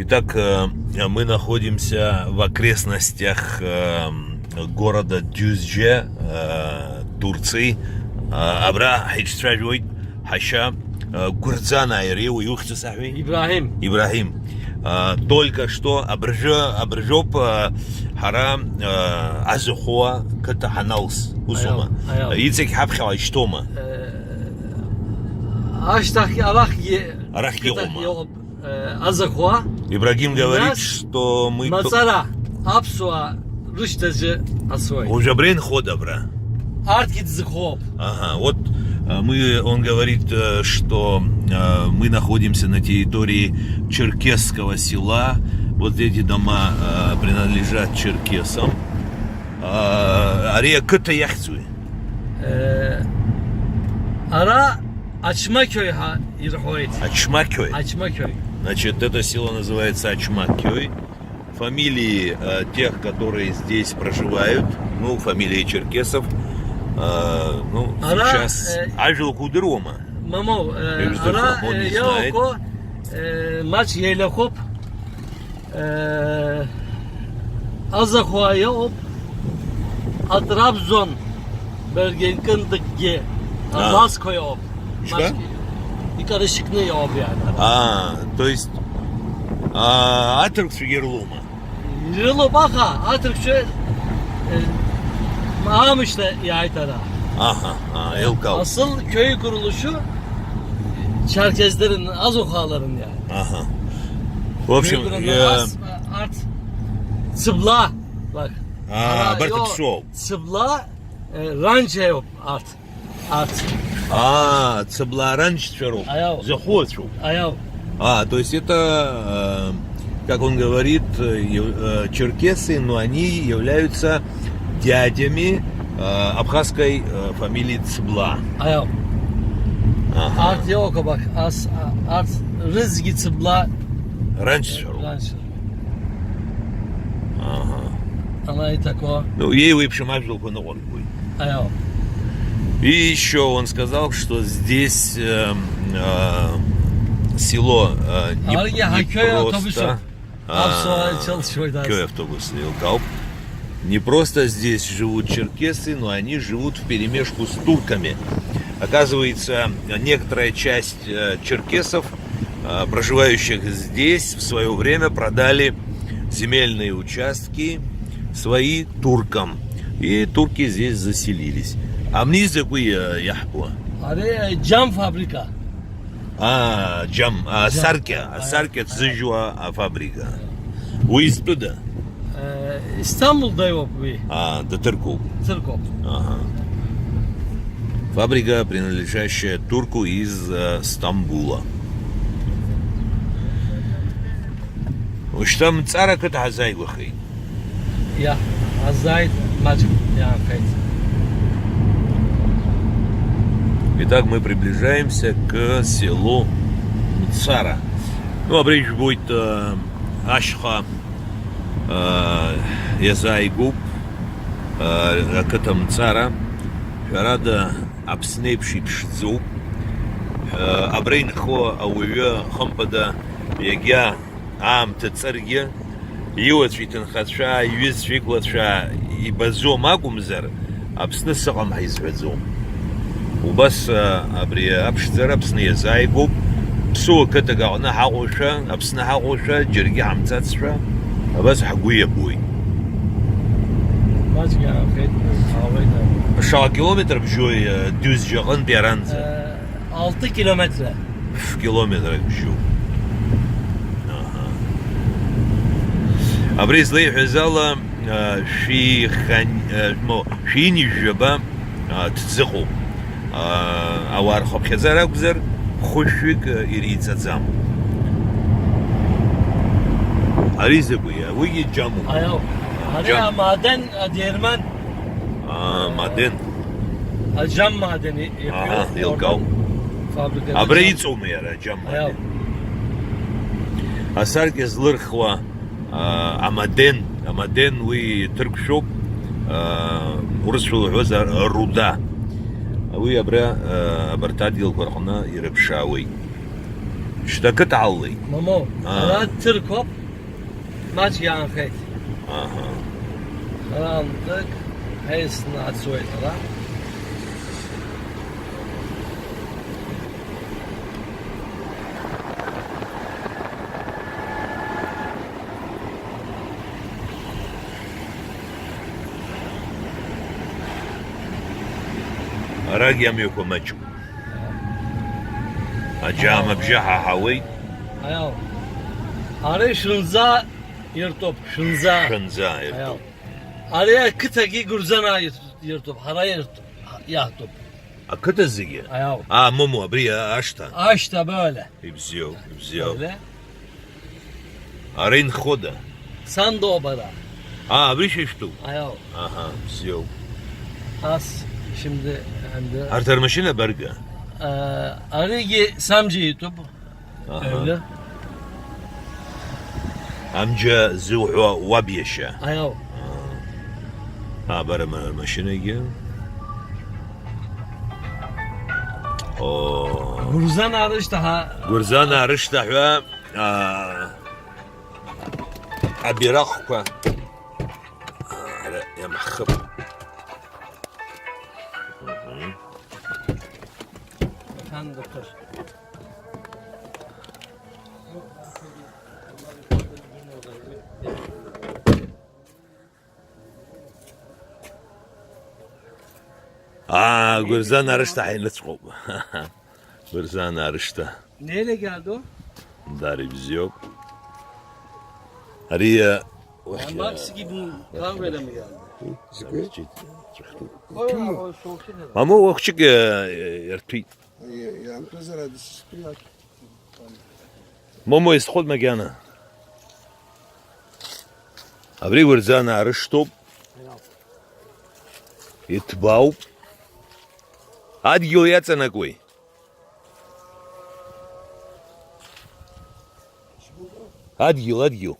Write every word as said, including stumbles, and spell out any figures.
Итак, э, мы находимся в окрестностях, э, города Дюзже, э, Турции. Э, абра ҳаицәажәоит ҳашьа, э, Гәырӡанаа иреиуоу, иухьӡу саҳәеи? Ибраҳим. Ибраҳим. Э, только что абыржәы, абыржәоуп, э, ҳара, э, Азахәа қыҭа ҳаналс, усоума? Аиау, аиау. Иҵегь ҳаԥхьаҟа ишьҭоума? Э, ашьҭахь арахьгьы Арахьгьы қыҭахь ыҟоума? Иҟоуп. Э, Азахәа. Ибрагим говорит, нас что мы то- Маҵара, аԥсуаа рышьҭаҿы ацоит. Уажә абра инхода абра? Арҭгьы дзыхоуп. Ага, вот, э, мы, он говорит, э, что, э, мы находимся на территории черкесского села. Вот эти дома, э, принадлежат черкесам. Э, ари ақыҭа иахьӡуи? Э, ара Ачмақьои ҳәа ирҳәоит. Ачмақьои? Ачмақьои. Значит, это село называется Ачмакьои. Фамилии, э, тех, которые здесь проживают, ну, фамилии черкесов, э, ну, Ара, сейчас э, ажәлақәа удыруама? Мамоу, э, Егьздырӡом, ара, он э, не знает. Иоуко, э, маҷ еилахәуп. Э, Азахәа иоуп, атрабзон бергенкындыкгьы А. Абасқәа иоуп. Ишԥа? Маҷк икарышьыкны иоуп иара. А, то есть, а, аҭырқәцәагьы рылоума? Ирылоуп, аха аҭырқәцәа, э, аамышьҭа иааит ара. Аҳа, а, еилкаауп. Асыл қьоуқәа рылшәы, Чаркез дырын, Азахәа ларын иааит. Аҳа. В общем, Ҩыдара э, нас, арҭ цыбла, бак. А, Ара, абарҭ ио, аԥсуоуп. Цыбла, э, ранча иоуп, арҭ, арҭ. А, цыбла ранчцәа роуп. Аиау. Захәыцәоуп. Аиау. А, то есть это, э, как он говорит, э, ев-, э, черкесы, но они являются дядями, э, абхазской, э, фамилии Цыбла. Аиау. Ага. Арҭ иоуқәа бак, ас, а, арҭ рызегьы цыбла Ранчцәа роуп. Ранчцәа. Ага. Ана иҭақәа. Ну, еиуеиԥшым ажәлақәа ныҟәыргоит. Аиау. И ещё он сказал, что здесь, э, э, село, э, не, Аригьы не ҳақьои просто, автобусуп. А, Аԥсуаа ицәылшьуеит ас. Ҳқьои автобус еилкаауп. Не просто здесь живут черкесы, но они живут вперемешку с турками. Оказывается, некоторая часть, э, черкесов, э, проживающих здесь, в своё время продали земельные участки свои туркам. И турки здесь заселились. Абни закәи, э, иаҳбо? Ари, э, џьам фабрика. А, џьам, а, Џьам. Асаркьа, Аиа, асаркьа аиа. Ҭзыжьуа афабрика. Уи изтәыда? Э, Истамбулдаҩуп уи. А, дҭырқәоуп. Ҭырқәоуп. Аҳа. Фабрика, принадлежащая турку из, э, Стамбула. Ушьҭа Мҵара ақыҭа ҳазааигәахеит. Иа, ҳазааит, маҷк иаанхеит. Итак, мы приближаемся к селу Мцара. Ну, абри ижәбоит, э, ашьха, э, иазааигәоуп, э, ақыҭа Мцара. Ҳәарада, Аԥсны еиԥш иԥшӡоуп. Э, абра инхо ауаҩы, хымԥада, иагьа аамҭа ҵыргьы, иуацәа иҭынхацәа, иҩызцәа, иқәлацәа ибаӡом акәымзар, Аԥсны сыҟам ҳәа изҳәаӡом. Убас, а, абри аԥшӡара Аԥсны иазааигәоуп. Ԥсуа қыҭак аҟны ҳаҟоушәа, Аԥсны ҳаҟоушәа, џьаргьы ҳамцацшәа, абас ҳгәы иабоит. Маҷк иаанхеит, ҳаауеит. Шаҟа километр бжьои, а, Дюзџьа аҟынтәи аранӡа? Э, Алты километр. Ф-километрак бжьоуп. Аҳа. Абри злеиҳәаз ала, а, шәихань-, а, мо, шәинижәаба, а, ҭӡыҟоуп. А, ауаа рхыԥхьаӡара акәзар, хәышәҩык, а, иреиҵаӡам. Ари закәи? Уигьы џьамуп. Аиау. Ари Џьам. Амаден, адерман. А, маден. Аџьам маден и-, Аҳа, иҳәоит. Еилкаауп. Фабрика Абра аџьам. Иҵоума иара аџьам маден? Аиау. Асаркьа злырхуа, а, амаден, амаден уи ҭырқәшәоуп, а, урысшәала уҳәозар, руда. Уи абра, а, абарҭ адгьылқәа рҟны ирыԥшаауеит. Шьҭа ақыҭа ҳалалеит. Мамоу, Аа. Ара дҭырқәап, маҷк иаанхеит. Аҳа. Ара амтык ҳаисны ацоит ара. Арагь амҩақәа маҷуп. Аџьаам абжьы ҳаҳауеит. Аиау. Ари шәынӡа иртәуп, шәынӡа. Шәынӡа иртәуп. Аиау. Ари ақыҭагьы Гәырӡанаа иртәуп, ҳара иртәуп, иаҳтәуп. Ақыҭа зегьы? Аиау. А, мамоу, абри ашҭа. Ашҭа, бале. Ибзиоуп, ибзиоуп. Бале. Ара инхода? Сан доуп ара. А, абри шәа ишәтәуп? Аиау. Аҳа, бзиоуп. Ас, шьымды, анды. Арҭ рмашьына абарга? А, аригьы самџьа итәуп. Аҳа. Аҩны. Амџьа зуҳәо уаб иашьа? Аиау. Аа. Абар ама-, амашьынагьы. Оо. Гәырзанаа рышьҭа ҳа- Гәырзанаа рышьҭа ҳәа, аа, абираҟқәа, аа, ара иамаҳхып. Мгм. Хан дыԥҳәыс. Аа, Гәырзанаа рышьҭа ҳаилыҵҟоуп. Гәырзанаа рышьҭа. Nereye geldi o? Даара ибзиоуп. Ари, э, уахь, Max э, gibi kahveyle mi geldi? Зегьы? Kim o? O soğuk şey ne? Мамоу, уахәҷык, э, э, ирҭәит. Yalnız herhalde siz bir Момо, исхоит макьана. Абри Гәырӡанаа рышҭоуп. Иҭбаауп. Адгьыл иаҵанакуеи? Адгьыл, адгьыл.